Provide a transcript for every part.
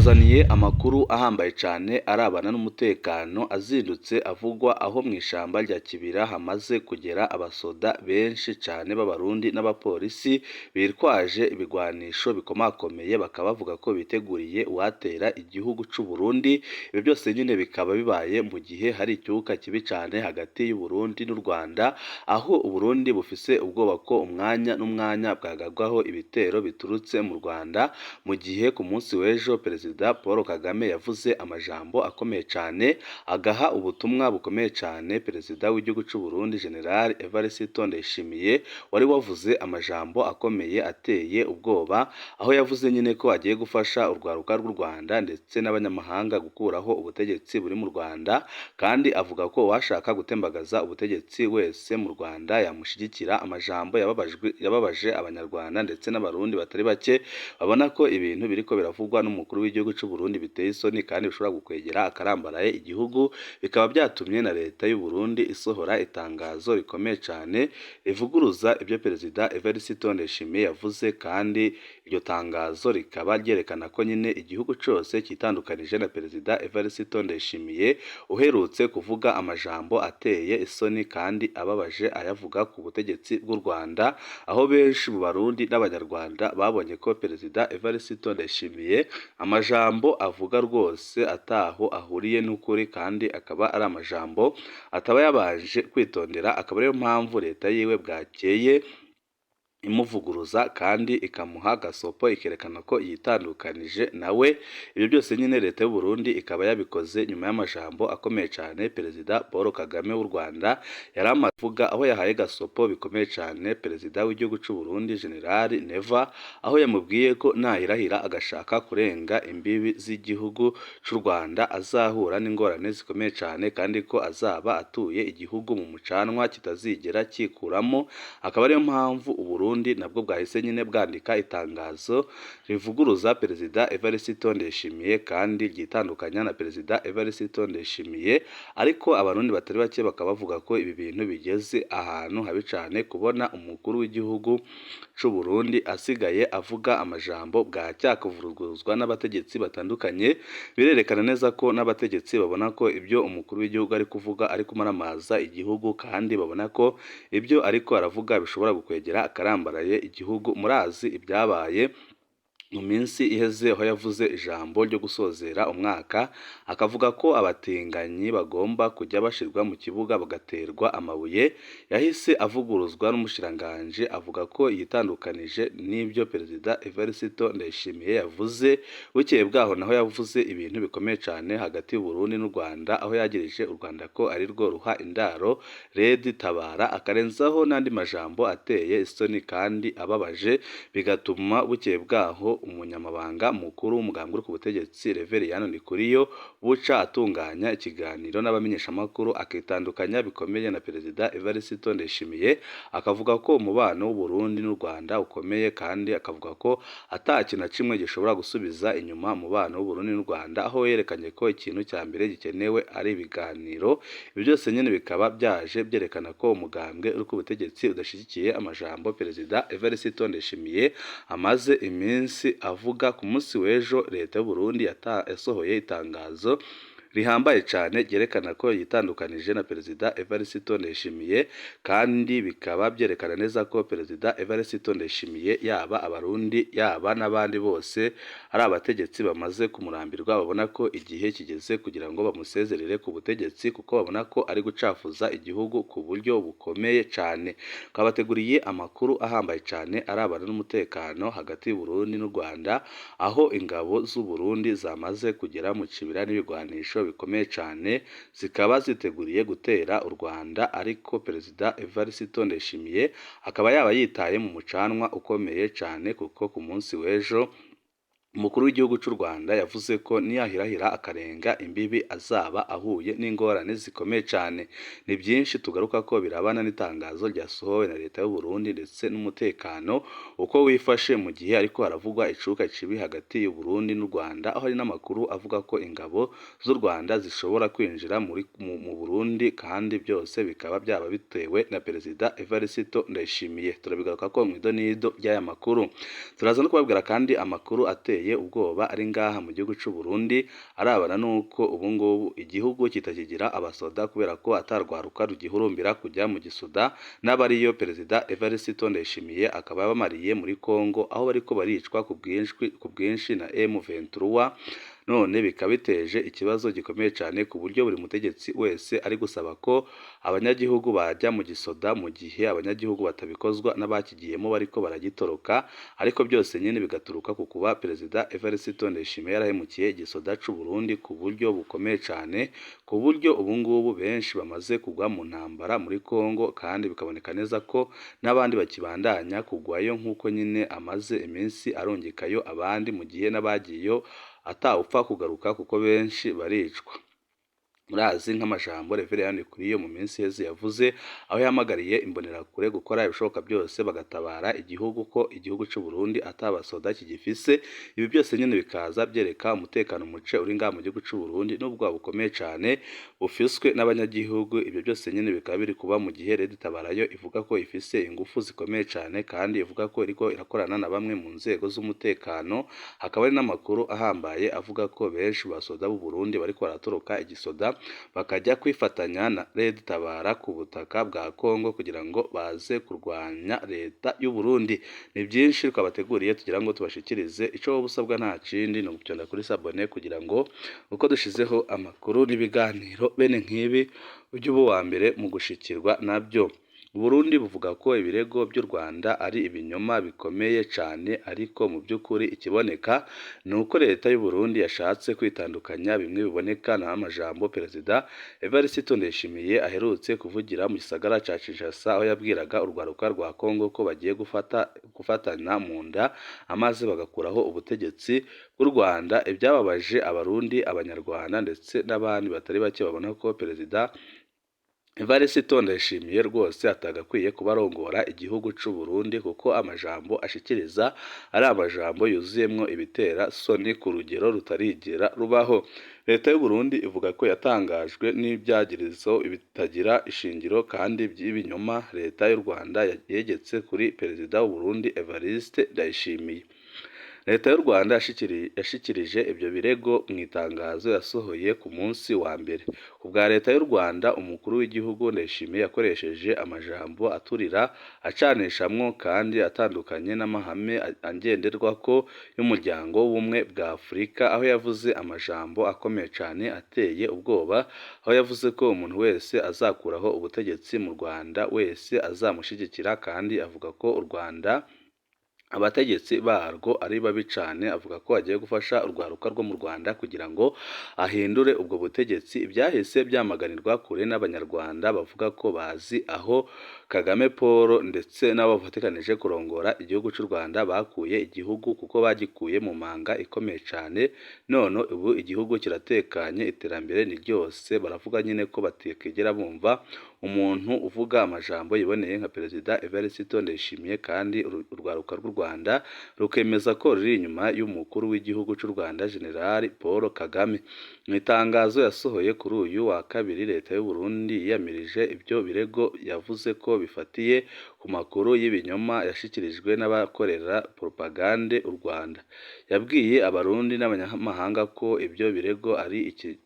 Tubazaniye amakuru ahambaye cane arabana n'umutekano azindutse avugwa aho mw'ishamba rya Kibira hamaze kugera abasoda benshi cane b'abarundi n'abapolisi bitwaje ibigwanisho bikomakomeye, bakaba bavuga ko biteguriye uwatera igihugu c'u Burundi. Ibyo byose nyine bikaba bibaye mu gihe hari icyuka kibi cane hagati y'u Burundi n'u Rwanda, aho Uburundi bufise ubwoba ko umwanya n'umwanya bwagabwaho ibitero biturutse mu Rwanda, mu gihe ku munsi w'ejo Perezida Paul Kagame yavuze amajambo akomeye cane, agaha ubutumwa bukomeye cane Perezida w'igihugu c'u Burundi General Evariste Ndayishimiye, wari wavuze amajambo akomeye ateye ubwoba, aho yavuze nyine ko agiye gufasha urwaruka rw'u Rwanda ndetse n'abanyamahanga gukuraho ubutegetsi buri mu Rwanda, kandi avuga ko uwashaka gutembagaza ubutegetsi wese mu Rwanda yamushigikira. Amajambo yababaje abanyarwanda ndetse n'abarundi batari bake, babona ko ibintu biriko biravugwa n'umukuru w'igihugu c'u Burundi biteye isoni kandi bishobora gukwegera akarambaraye igihugu, bikaba byatumye na leta y'u Burundi isohora itangazo rikomeye cane rivuguruza ibyo Perezida Evariste Ndayishimiye yavuze, kandi iryo tangazo rikaba ryerekana ko nyine igihugu cose citandukanije na Perezida Evariste Ndayishimiye uherutse kuvuga amajambo ateye isoni kandi ababaje, ayavuga ku butegetsi bw'u Rwanda, aho benshi mu Barundi n'Abanyarwanda babonye ko Perezida Evariste Ndayishimiye amajambo avuga rwose ataho ahuriye n'ukuri, kandi akaba ari amajambo ataba yabanje kwitondera, akaba ariyo mpamvu leta yiwe bwakeye imuvuguruza kandi ikamuha gasopo, ikerekana ko yitandukanije nawe. Ibyo byose nyine leta y'u Burundi ikaba yabikoze nyuma y'amajambo akomeye cyane Perezida Paul Kagame w'u Rwanda yari amaze kuvuga, aho yahaye gasopo bikomeye cyane Perezida w'igihugu c'u Burundi General Neva, aho yamubwiye ko nahirahira agashaka kurenga imbibi z'igihugu c'u Rwanda azahura n'ingorane zikomeye cyane, kandi ko azaba atuye igihugu mu mucanwa kitazigera cyikuramo. Akaba ariyo mpamvu u Burundi nabwo bwahise nyine bwandika itangazo rivuguruza Perezida Evariste Ndayishimiye kandi ryitandukanya na Perezida Evariste Ndayishimiye. Ariko abarundi batari bake bakaba bavuga ko ibi bintu bigeze ahantu habi cane, kubona umukuru w'igihugu c'u Burundi asigaye avuga amajambo bwacya akavuguruzwa n'abategetsi batandukanye, birerekana neza ko n'abategetsi babona ko ibyo umukuru w'igihugu ari kuvuga ari kumaramaza igihugu, kandi babona ko ibyo ariko aravuga bishobora gukwegera akarambaraye igihugu. Murazi ibyabaye mu minsi iheze, aho yavuze ijambo ryo gusozera umwaka, akavuga ko abatinganyi bagomba kujya bashirwa mu kibuga bagaterwa amabuye. Yahise avuguruzwa n'umushikiranganji, avuga ko yitandukanije n'ibyo Perezida Evariste Ndayishimiye yavuze. Bukeye bwaho naho yavuze ibintu bikomeye cyane hagati y'u Burundi n'u Rwanda, aho yagirije u Rwanda ko ari rwo ruha indaro Red Tabara, akarenzaho n'andi majambo ateye isoni kandi ababaje, bigatuma bukeye bwaho umunyamabanga mukuru w'umugambwe uri ku butegetsi Reveriyani Ndikuriyo buca atunganya ikiganiro n'abamenyeshamakuru, akitandukanya bikomeye na Perezida Evariste Ndayishimiye, akavuga ko umubano w'u Burundi n'u Rwanda ukomeye, kandi akavuga ko ata kintu na kimwe gishobora gusubiza inyuma umubano w'u Burundi n'u Rwanda, aho yerekanye ko ikintu cya mbere gikenewe ari ibiganiro. Ibi byose nyine bikaba byaje byerekana ko umugambwe uri ku butegetsi udashyigikiye amajambo Perezida Evariste Ndayishimiye amaze iminsi avuga. Ku munsi w'ejo leta y'u Burundi yasohoye itangazo rihambaye cyane ryerekana ko yitandukanije na Perezida Evariste Ndayishimiye, kandi bikaba byerekana neza ko Perezida Evariste Ndayishimiye yaba abarundi yaba n'abandi bose ari abategetsi bamaze kumurambirwa, babona ko igihe kigeze kugira ngo bamusezerere ku butegetsi, kuko babona ko ari gucafuza igihugu ku buryo bukomeye cyane. Twabateguriye amakuru ahambaye cyane arabana n'umutekano hagati y'u Burundi n'u Rwanda, aho ingabo z'u Burundi zamaze kugera mu Kibira n'ibigwanisho bikomeye cyane, zikaba ziteguriye gutera u Rwanda, ariko Perezida Evariste Ndayishimiye akaba yaba yitaye mu mucanwa ukomeye cyane, kuko ku munsi w'ejo umukuru w'igihugu cy'u Rwanda yavuze ko niyahirahira akarenga imbibi azaba ahuye n'ingorane zikomeye cyane. Ni byinshi tugaruka ko birabana n'itangazo ryasohowe na leta y'u Burundi ndetse n'umutekano uko wifashe mu gihe ariko haravugwa icuka kibi hagati y'u Burundi n'u Rwanda, aho hari n'amakuru avuga ko ingabo z'u Rwanda zishobora kwinjira mu Burundi, kandi byose bikaba byaba bitewe na Perezida Evariste Ndayishimiye. Turabigaruka ko mu idonido ry'aya makuru. Turaza no kubabwira kandi amakuru ateye ateye ubwoba ari ngaha mu gihugu c'u Burundi arabana nuko ubu ngubu igihugu kitakigira abasoda kubera ko atarwaruka rugihurumbira kujya mu gisoda, n'abariyo Perezida Evariste Ndayishimiye akaba yabamariye muri Kongo aho bariko baricwa ku bwinshi na M23, none bikaba biteje ikibazo gikomeye cyane ku buryo buri mutegetsi wese ari gusaba ko abanyagihugu bajya mu gisoda, mu gihe abanyagihugu batabikozwa n'abakigiyemo bariko baragitoroka, ariko byose nyine bigaturuka ku kuba Perezida Evariste Ndayishimiye yarahemukiye igisoda c'u Burundi ku buryo bukomeye cyane, ku buryo ubu ngubu benshi bamaze kugwa mu ntambara muri Kongo, kandi bikaboneka neza ko n'abandi bakibandanya kugwayo nk'uko nyine amaze iminsi arungikayo abandi, mu gihe n'abagiyeyo atawupfa kugaruka kuko benshi baricwa. Murazi nk'amajambo Reverend Ndikuriyo mu minsi iheze yavuze, aho yahamagariye imbonerakure gukora ibishoboka byose bagatabara igihugu, ko igihugu c'u Burundi atabasoda kigifise. Ibi byose nyine bikaza byereka umutekano muce uri ngaha mu gihugu c'u Burundi n'ubwoba bukomeye cane bufiswe n'abanyagihugu. Ibyo byose nyine bikaba biri kuba mu gihe Red Tabara yo ivuga ko ifise ingufu zikomeye cane, kandi ivuga ko iriko irakorana na bamwe mu nzego z'umutekano. Hakaba hari n'amakuru ahambaye avuga ko benshi basoda b'u Burundi bariko baratoroka igisoda bakajya kwifatanya na Red Tabara ku butaka bwa Kongo kugira ngo baze kurwanya leta y'u Burundi. Ni byinshi twabateguriye tugira ngo tubashikirize. Ico wowe usabwa nta kindi ni ugutyonda kuri sabone kugira ngo uko dushizeho amakuru n'ibiganiro bene nk'ibi ujye uba uwa mbere mu gushikirwa nabyo. Burundi buvuga ko ibirego by'u Rwanda ari ibinyoma bikomeye cane, ariko mu by'ukuri ikiboneka ni uko leta y'u Burundi yashatse kwitandukanya bimwe biboneka n'amajambo Perezida Evariste Ndayishimiye aherutse kuvugira mu gisagara ca Kinshasa, aho yabwiraga urwaruka rwa Kongo ko bagiye gufatana mu nda amaze bagakuraho ubutegetsi bw'u Rwanda. Ibyababaje Abarundi, Abanyarwanda ndetse n'abandi batari bake babona ko Perezida Evariste Ndayishimiye rwose atagakwiye kuba arongora igihugu c'u Burundi, kuko amajambo ashikiriza ari amajambo yuzuyemwo ibitera soni ku rugero rutarigera rubaho. Leta y'u Burundi ivuga ko yatangajwe n'ivyagirizo bitagira ishingiro kandi by'ibinyoma leta y'u Rwanda yegetse kuri Perezida w'u Burundi Evariste Ndayishimiye. Leta y'u Rwanda yashikirije ibyo birego mu itangazo yasohoye ku munsi wa mbere. Ku bwa leta y'u Rwanda, umukuru w'igihugu Ndayishimiye yakoresheje amajambo aturira, acanishamwo kandi atandukanye n'amahame ngenderwako y'umuryango w'ubumwe bwa Afurika, aho yavuze amajambo akomeye cane ateye ubwoba, aho yavuze ko umuntu wese azakuraho ubutegetsi mu Rwanda wese azamushigikira, kandi avuga ko u Rwanda abategetsi barwo ari babi cane. Avuga ko agiye gufasha urwaruka rwo mu Rwanda kugira ngo ahindure ubwo butegetsi. Ibyahise byamaganirwa kure n'Abanyarwanda bavuga ko bazi aho Kagame Paul ndetse n'abo bafatikanije kurongora igihugu c'u Rwanda bakuye igihugu, kuko bagikuye mu manga ikomeye cane, none ubu igihugu kiratekanye, iterambere ni ryose. Baravuga nyine ko batikigera bumva umuntu uvuga amajambo yiboneye nka Perezida Evariste Ndayishimiye, kandi urwaruka rw'u Rwanda rukemeza ko ruri inyuma y'umukuru w'igihugu c'u Rwanda General Paul Kagame. Mu itangazo yasohoye kuri uyu wa kabiri, leta y'u Burundi yiyamirije ibyo birego, yavuze ko bifatiye ku makuru y'ibinyoma yashikirijwe n'abakorera propagande u Rwanda. Yabwiye Abarundi n'abanyamahanga ko ibyo birego ari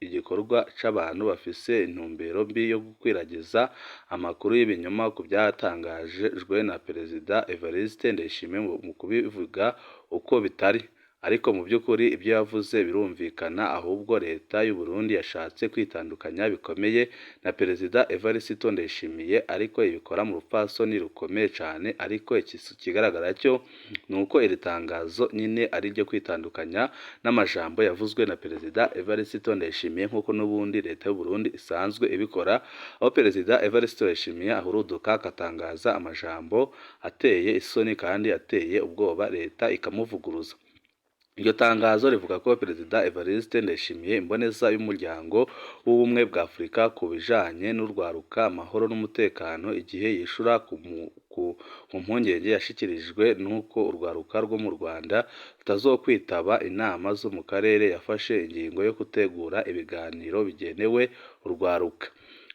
igikorwa c'abantu bafise intumbero mbi yo gukwiragiza amakuru y'ibinyoma ku byatangajwe na Perezida Evariste Ndayishimiye mu kubivuga uko bitari. Ariko mu by'ukuri ibyo yavuze birumvikana, ahubwo leta y'u Burundi yashatse kwitandukanya bikomeye na Perezida Evariste Ndayishimiye, ariko ibikora mu rupfasoni rukomeye cane. Ariko ikigaragara cyo ni uko iri tangazo nyine ari iryo kwitandukanya n'amajambo yavuzwe na Perezida Evariste Ndayishimiye, nk'uko n'ubundi leta y'u Burundi isanzwe ibikora, aho Perezida Evariste Ndayishimiye ahuruduka akatangaza amajambo ateye isoni kandi ateye ubwoba, leta ikamuvuguruza. Iryo tangazo rivuga ko Perezida Evariste Ndayishimiye, imboneza y'umuryango w'ubumwe bwa Afurika ku bijanye n'urwaruka, amahoro n'umutekano, igihe yishura ku mpungenge yashikirijwe n'uko urwaruka rwo mu Rwanda rutazokwitaba inama zo mu karere, yafashe ingingo yo gutegura ibiganiro bigenewe urwaruka.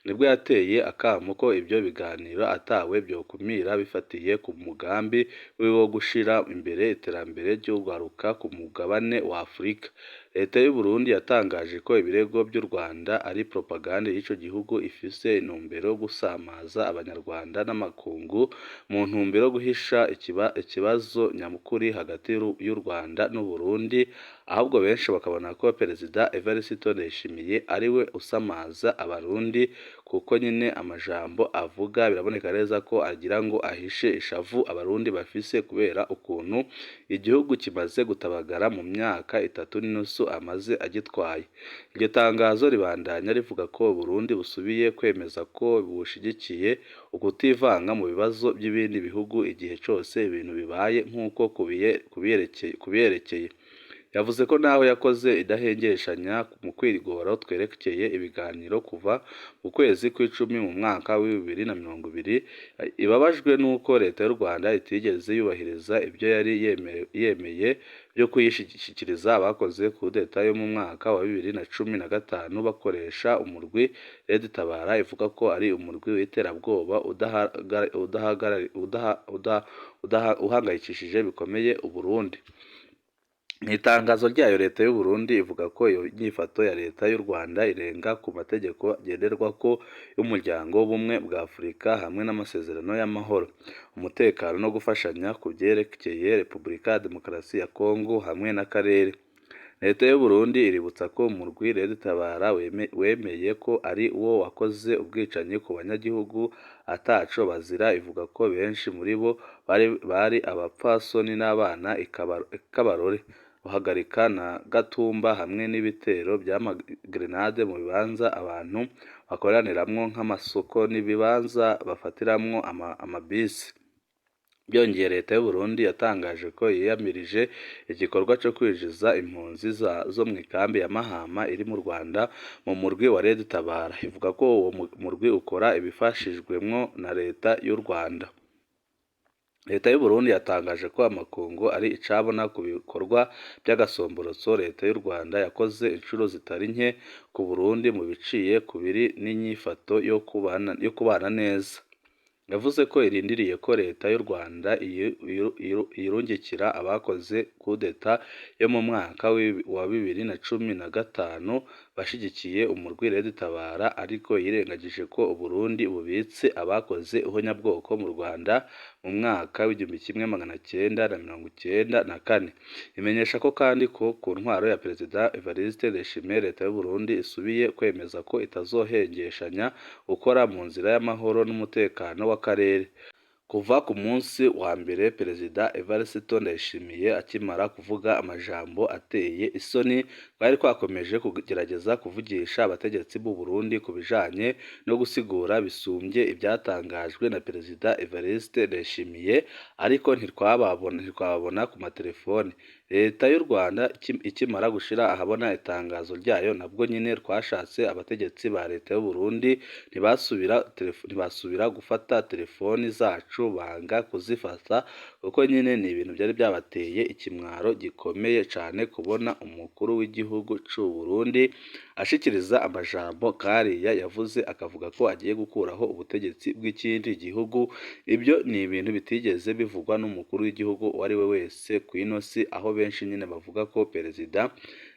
nibwo yateye akamo ko ibyo biganiro atawe byokumira bifatiye ku mugambi wiwe wo gushira imbere iterambere ry'urwaruka ku mugabane wa Afurika. Leta y'u Burundi yatangaje ko ibirego by'u Rwanda ari propagande y'ico gihugu ifise intumbero yo gusamaza abanyarwanda n'amakungu mu ntumbero yo guhisha ikibazo nyamukuri hagati y'u Rwanda n'u Burundi, ahubwo benshi bakabona ko Perezida Evariste Ndayishimiye ariwe usamaza abarundi, kuko nyine amajambo avuga biraboneka neza ko agira ngo ahishe ishavu abarundi bafise kubera ukuntu igihugu kimaze gutabagara mu myaka 3.5 amaze agitwaye. Iryo tangazo ribandanya rivuga ko Burundi busubiye kwemeza ko bushigikiye ukutivanga mu bibazo by'ibindi bihugu igihe cose ibintu bibaye nk'uko kubiyerekeye. Yavuze ko naho yakoze idahengeshanya mu kwigora twerekeye ibiganiro kuva mu kwezi kw'icumi mu mwaka wa 2020, ibabajwe n'uko leta y'u Rwanda itigeze yubahiriza ibyo yari yemeye byo kuyishikiriza abakoze kudeta yo mu mwaka wa 2015 bakoresha umurwi Red Tabara, ivuga ko ari umurwi w'iterabwoba uhangayikishije bikomeye Uburundi. Mu itangazo ryayo, leta y'u Burundi ivuga ko iyo nyifato ya leta y'u Rwanda irenga ku mategeko ngenderwako y'umuryango w'ubumwe bwa Afurika hamwe n'amasezerano y'amahoro, umutekano no gufashanya ku byerekeye Repubulika ya Demokarasi ya Kongo hamwe n'akarere. Leta y'u Burundi iributsa ko umurwi Red Tabara wemeye ko ari wo wakoze ubwicanyi ku banyagihugu ataco bazira, ivuga ko benshi muri bo bari abapfasoni n'abana ikabarore. Ruhagarika na Gatumba hamwe n'ibitero by'amagrenade mu bibanza abantu bakoraniramwo nk'amasoko n'ibibanza bafatiramwo amabisi. Byongeye, leta y'u Burundi yatangaje ko yiyamirije igikorwa cyo kwinjiza impunzi zo mu ikambi ya Mahama iri mu Rwanda mu murwi wa Red Tabara, ivuga ko uwo murwi ukora ibifashijwemwo na leta y'u Rwanda. Leta y'u Burundi yatangaje ko amakungu ari icabona ku bikorwa by'agasomborotso leta y'u Rwanda yakoze inshuro zitari nke ku Burundi mu biciye kubiri n'inyifato yo kubana neza. Yavuze ko irindiriye ko leta y'u Rwanda yirungikira abakoze kudeta yo mu mwaka wa 2015 bashigikiye umurwi Red Tabara, ariko yirengagije ko Uburundi bubitse abakoze ihonyabwoko mu Rwanda mu mwaka w'1994. Imenyesha ko kandi ko ku ntwaro ya Perezida Evariste Ndayishimiye, leta y'u Burundi isubiye kwemeza ko itazohengeshanya gukora mu nzira y'amahoro n'umutekano w'akarere. Kuva ku munsi wa mbere Perezida Evariste Ndayishimiye akimara kuvuga amajambo ateye isoni, twari twakomeje kugerageza kuvugisha abategetsi b'u Burundi ku bijanye no gusigura bisumbye ibyatangajwe na Perezida Evariste Ndayishimiye, ariko ntitwababona ku matelefone. Leta y'u Rwanda ikimara gushira ahabona itangazo ryayo, nabwo nyine twashatse abategetsi ba leta y'u Burundi ntibasubira gufata telefoni zacu, banga kuzifata kuko nyine ni ibintu byari byabateye ikimwaro gikomeye cane kubona umukuru w'igihugu c'u Burundi ashikiriza amajambo kariya yavuze, akavuga ko agiye gukuraho ubutegetsi bw'ikindi gihugu. Ibyo ni ibintu bitigeze bivugwa n'umukuru w'igihugu uwo ari we wese kw'ino si, aho benshi nyine bavuga ko Perezida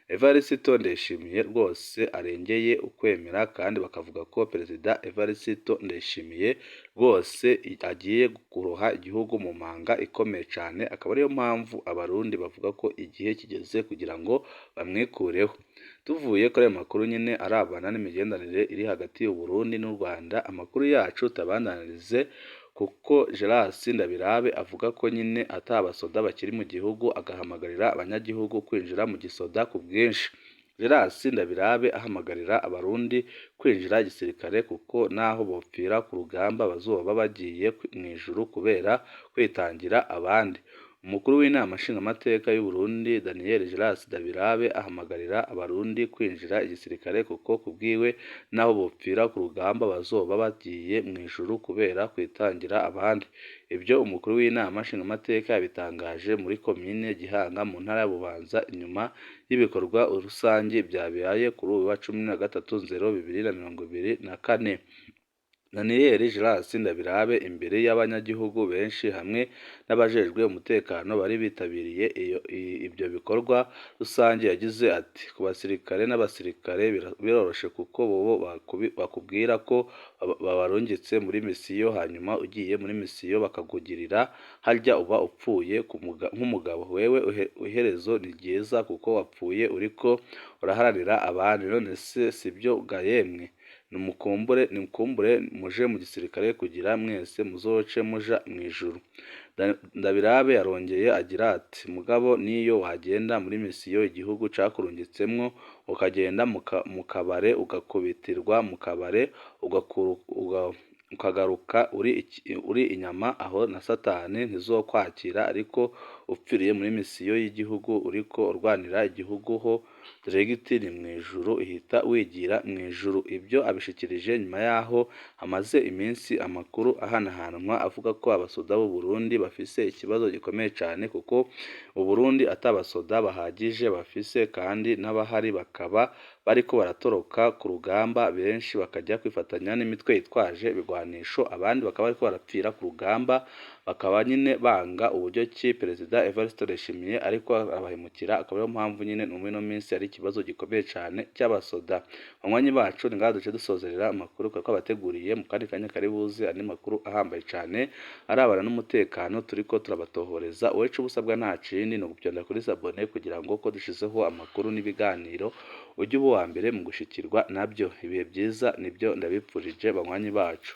Evariste Ndayishimiye rwose arengeye ukwemera, kandi bakavuga ko Perezida Evariste Ndayishimiye rwose agiye kuroha igihugu mu manga ikomeye cyane, akaba ariyo mpamvu abarundi bavuga ko igihe kigeze kugira ngo bamwikureho. Tuvuye kuri ayo makuru nyine arabana n'imigenderanire iri hagati y'u Burundi n'u Rwanda, amakuru yacu tabandanirize kuko Gerard Ndabirabe avuga ko nyine atabasoda bakiri mu gihugu, agahamagarira abanyagihugu kwinjira mu gisoda ku bwinshi. Gerard Ndabirabe ahamagarira abarundi kwinjira igisirikare kuko naho bopfira ku rugamba bazoba bagiye mu ijuru kubera kwitangira abandi. Umukuru w'inama nshingamateka y'u Burundi Daniel Gélase Ndabirabe ahamagarira abarundi kwinjira igisirikare kuko kubwiwe naho bopfira ku rugamba bazoba bagiye mw'ijuru kubera kwitangira abandi. Ibyo umukuru w'inama nshingamateka yabitangaje muri komine Gihanga mu ntara ya Bubanza inyuma y'ibikorwa rusangi vyabaye kuri uyu wa 13 Nzero 2024. Daniel Gélase Ndabirabe imbere y'abanyagihugu benshi hamwe n'abajejwe umutekano bari bitabiriye ibyo bikorwa rusange yagize ati “Ku basirikare n'abasirikare biroroshe kuko bobo bakubwira ko babarungitse muri misiyo, hanyuma ugiye muri misiyo bakakugirira harya uba upfuye nk'umugabo, wewe iherezo ni ryiza kuko wapfuye uriko uraharanira abandi, none se sibyo ga yemwe? Nimukumbure muje mu gisirikare kugira mwese muzoce muja mw'ijuru.” Ndabirabe yarongeye agira ati “Mugabo niyo wagenda muri misiyo igihugu cakurungitsemwo ukagenda mu kabare ugakubitirwa mu kabare ukagaruka uri inyama, aho na satani ntizokwakira, ariko upfiriye muri misiyo y'igihugu uriko urwanira igihugu ho direct ni mw'ijuru, uhita wigira mw'ijuru.” Ibyo abishikirije nyuma yaho hamaze iminsi amakuru ahanahanwa avuga ko abasoda b'u Burundi bafise ikibazo gikomeye cane kuko u Burundi ata basoda bahagije bafise kandi n'abahari bakaba bariko baratoroka ku rugamba, benshi bakajya kwifatanya n'imitwe yitwaje ibigwanisho, abandi bakaba bariko barapfira ku rugamba, bakaba nyine banga uburyo ki Perezida Evariste Ndayishimiye ariko arabahemukira, akaba ariyo mpamvu nyine muri ino minsi ari ikibazo gikomeye cane cy'abasoda. Banywanyi bacu, ni ngaha duce dusozerera amakuru twari twabateguriye. Mu kandi kanya kari buze andi makuru ahambaye cane arabana n'umutekano turiko turabatohoreza. Wowe ico uba usabwa nta kindi ni ugupyonda kuri s'abonner kugira ngo ko dushizeho amakuru n'ibiganiro ujye uba uwa mbere mu gushikirwa nabyo. Ibihe byiza nibyo ndabipfurije banywanyi bacu.